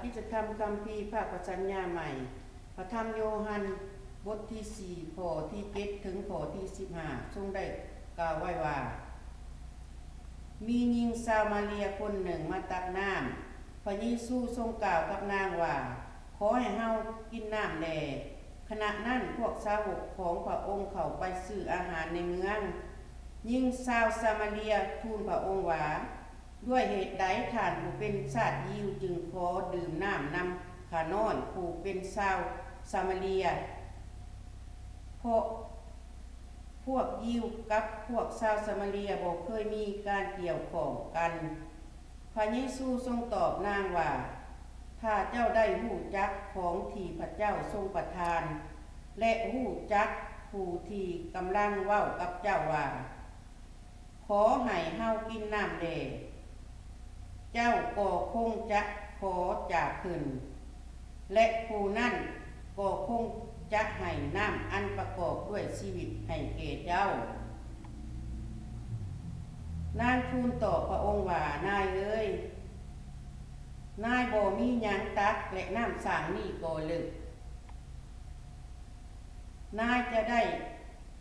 ກິດຈະທຳຄຳພີພາກປະສັນຍາໃໝ່ ພະທຳໂຍຮັນ ບົດທີສີ່ ຂໍ້ທີເຈັດ ເຖິງຂໍ້ທີສິບຫ້າ ຊົງໄດ້ກ່າວໄວ້ວ່າ, ມີຍິງຊາວມາເຣຍຄົນໜຶ່ງມາຕັກນ້ຳ. ພະເຢຊູຊົງກ່າວກັບນາງວ່າ, ຂໍໃຫ້ເຮົາກິນນ້ຳແດ່. ຂະນະນັ້ນພວກສາວົກຂອງພະອົງເຂົ້າໄປຊື້ອາຫານໃນເມືອງ. ຍິງຊາວສາມາເຣຍທູນພະອົງວ່າ, ດ້ວຍເຫດໃດທ່ານຜູ້ເປັນຊາດຢິວຈຶ່ງຂໍດື່ມນ້ຳນຳຂ້ານ້ອຍຜູ້ເປັນຊາວສາມາເຣຍ? ເພາະພວກຢິວກັບພວກຊາວສາມາເຣຍບໍ່ເຄີຍມີການກ່ຽວຂ້ອງກັນ. ພະເຢຊູຊົງຕອບນາງວ່າ, ຖ້າເຈົ້າໄດ້ຮູ້ຈັກຂອງທີ່ພະເຈົ້າຊົງປະທານ ແລະ ຮູ້ຈັກຜູ້ທີ່ກຳລັງເວົ້າກັບເຈົ້າວ່າ, ຂໍໃຫ້ເຮົາກິນນ້ຳແດ່, ເຈົ້າກໍຄົງຈະຂໍຈາກເພິ່ນ, ແລະ ຜູ້ນັ້ນກໍຄົງຈະໃຫ້ນ້ຳອັນປະກອບດ້ວຍຊີວິດໃຫ້ແກ່ເຈົ້າ. ນາງທູນຕອບພະອົງວ່າ, ນາຍເອີຍ, ນາຍບໍ່ມີຫຍັງຕັກ ແລະ ນ້ຳສ້າງນີ້ກໍເລິກ. ນາຍຈະໄດ້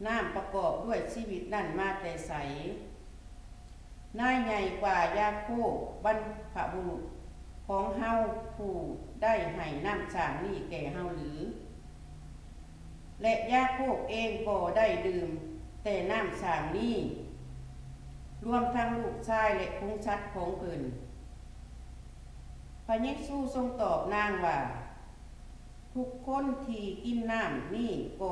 ນ້ຳປະກອບດ້ວຍຊີວິດນັ້ນມາແຕ່ໃສ? ນາຍໃຫຍ່ກວ່າຢາໂຄບບັນພະບຸລຸດຂອງເຮົາ ຜູ້ໄດ້ໃຫ້ນ້ຳສ້າງນີ້ແກ່ເຮົາຫຼື? ແລະ ຢາໂຄບເອງກໍໄດ້ດື່ມແຕ່ນ້ຳສ້າງນີ້, ລວມທັງລູກຊາຍ ແລະ ຝູງສັດຂອງເພິ່ນ. ພະເຢຊູຊົງຕອບນາງວ່າ, ທຸກຄົນທີ່ກິນນ້ຳນີ້ກໍ